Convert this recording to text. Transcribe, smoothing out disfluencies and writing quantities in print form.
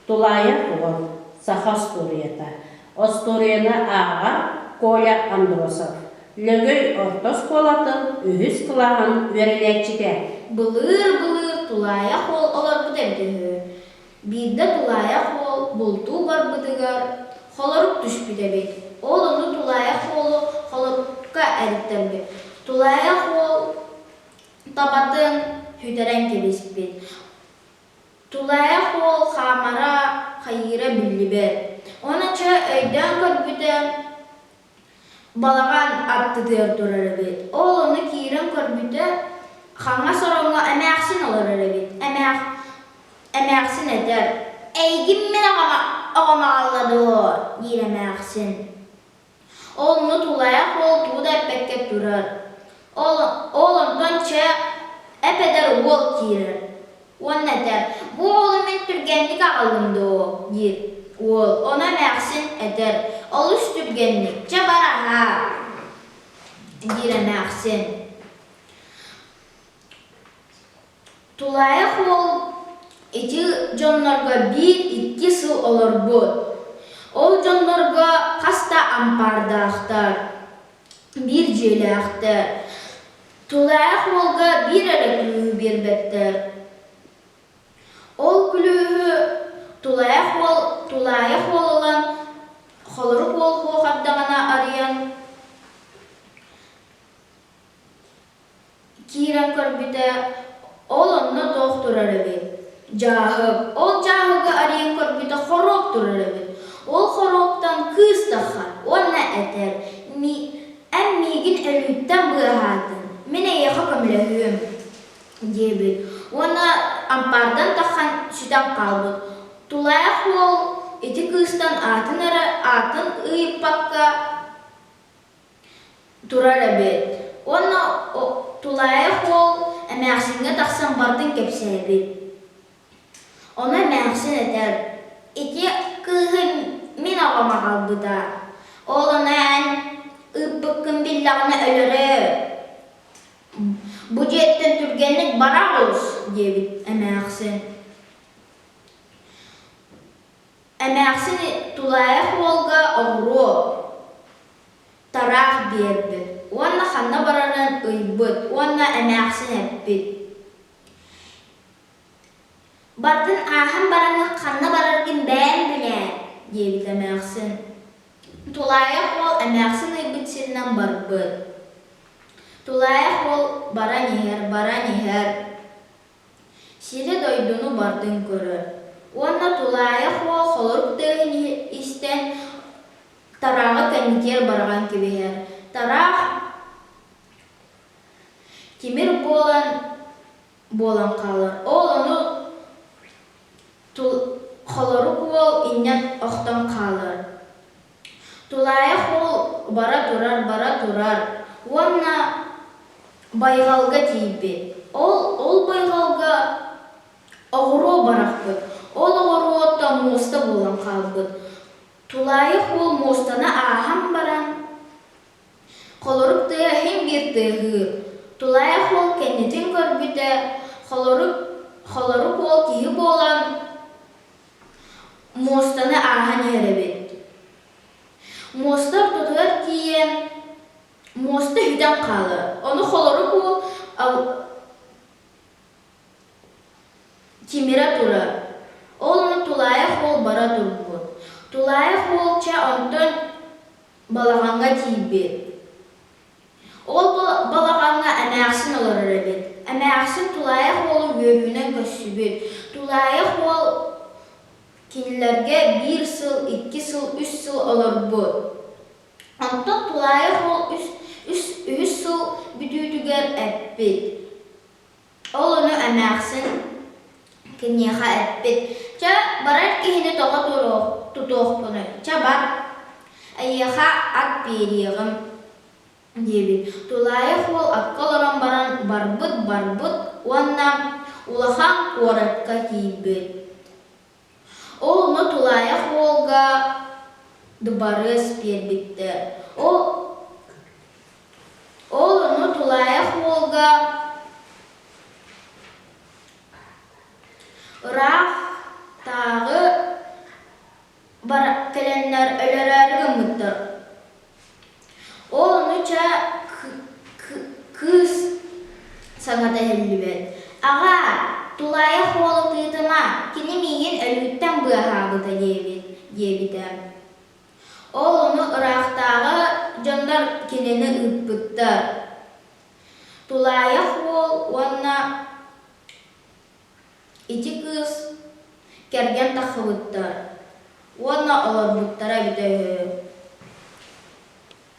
Тулаайах уол. Саха остуоруйата. Остуоруйаны ааҕар Коля Андросов. Лөгөй орто оскуолатын үһүс кылааһын үөрэнээччитэ. Былыыр-былыр тулаайах уол олорбут эбитэ үһү. Биирдэ тулаайах уол бултуу барбытыгар холорук түспүт эбит. Ол ону тулаайах уолу холорукка эриттэрбит. Тулаайах уол табатын сүтэрэн кэбиспит. Тулаайах уол хаамара хайыыра биллибэт. Ону чэ өйдөөн көрбүтэ балаҕан аттытыгар турар эбит. Ол ону киирэн көрбүтэ хаҥас ороҥҥо эмээхсин олорор эбит. Эмээх эмээхсин этэр: «Эйигин мин оҕом оҕом аҕалла дуо?» диир эмээхсин. Ол онно тулаайах уол тугу да эппэккэ турар. Ол, ол онтон чэ, эп-эдэр уол киирэр. Уонна этэр: «Бу уолу мин түргэнник аҕаллым дуо?» диир уол. Ону эмээхсин этэр: «Олус түргэнник, чэ бар аһаа» диир эмээхсин. Тулаайах уол ити дьоннорго биир-икки сыл олорбут. Ол дьоннорго хас да ампаардаахтар, биир дьиэлээхтэр. Тулаайах уолга биир эрэ күлүүһү биэрбэттэр. Ол күлүүһү тулаайах уол тулаайах уол ылан, холорук уол куохардаҕына арыйан Киирэн көрбүтэ, ол онно туох турар эбит? Дьааһык. Ол дьааһыгы арыйан көрбүтэ хоруоп турар эбит. Ол хоруоптан кыыс таххар уонна этэр: «Эн миигин өлүүттэн быыһаатыҥ, мин эйиэхэ көмөлөһүөм» диэбит уонна ампаардан таххан сүтэн хаалбыт. Тулаайах уол ити кыыстан аатын эрэ аатын ыйыппакка турар эбит уонна тулаайах уол эмээхсиҥҥэ тахсан бардын кэпсээбит. Ону эмээхсин этэр: «Ити кыыһы мин оҕом аҕалбыта, ол ону эн ыыппыккын биллэҕинэ өлөрөө, бу дьиэттэн түргэнник бара оҕус» диэбит эмээхсин. Эмээхсин тулаайах уолга оҕуруо, тараах биэрбит уонна ханна барарын ыйбыт уонна эмээхсин эппит: «Бардын ааһан бараҥҥын ханна бараргын бэйэҥ билээр» диэбит эмээхсин. Тулаайах уол эмээхсин ыйбыт сиринэн барбыт. Тулаайах уол баран иһэр, баран иһэр Сири-дойдуну бардын көрөр уонна тулаайах уол холорук тыаһын истэн тарааҕы кэнникигэр быраҕан кэбиһэр. Тараах тимир буолан буолан хаалар. Ол ону холорук уол инньэн охтон хаалар. Тулаайах уол бара турар, бара турар уонна байҕалга тиийбит. Ол ол байҕалга оҕуруо барахпыт. Ол оҕуруоттан муоста буолан хаалбыт. Тулаайах уол муостаны ааһан баран, холорук тыа иһин биир тыаһыыр. Тулаайах уол кэннитин көрбүтэ, холорук холорук уол киһи буолан Муостаны ааһан иһэр эбит. Муоста ортотугар тиийэн, муоста сүтэн хаалар. Ону холорук уол тимирэ турар. Ол ону тулаайах уол бара турбут. Тулаайах уол чэ онтон балаҕаҥҥа тиийбит. Ол балаҕаҥҥа эмээхсин олорор эбит. Эмээхсин тулаайах уолу үөрүүнэн көрсүбүт. Тулаайах уол кинилэргэ биир сыл, икки сыл, үс сыл олорбут. Онтон тулаайах уол үс, үс, үһүс сыл бүтүүтүгэр эппит. Ол ону эмээхсин киниэхэ эппит: «Чэ, барар киһини тоҕо тутуохпунуй, чэ бар, эйиэхэ ат биэриэҕим» диэбит. Тулаайах уол акка олорон баран барбыт-барбыт уонна улахан куоракка тиийбит. Ол ону тулаайах уолга дыбарыас биэрбиттэр. Ол Ол ону тулаайах уолга ыраахтааҕы. саҥата иһиллибэт: «Аҕаа, тулаайах уолу тыытыма, кини миигин өлүүттэн быыһаабыта» диэбит диэбитэ. Ол ону ыраахтааҕы дьоннор кинини ыыппыттар. Тулаайах уол уонна ити кыыс кэргэн тахсыбыттар уонна олорбуттара эбитэ үһү.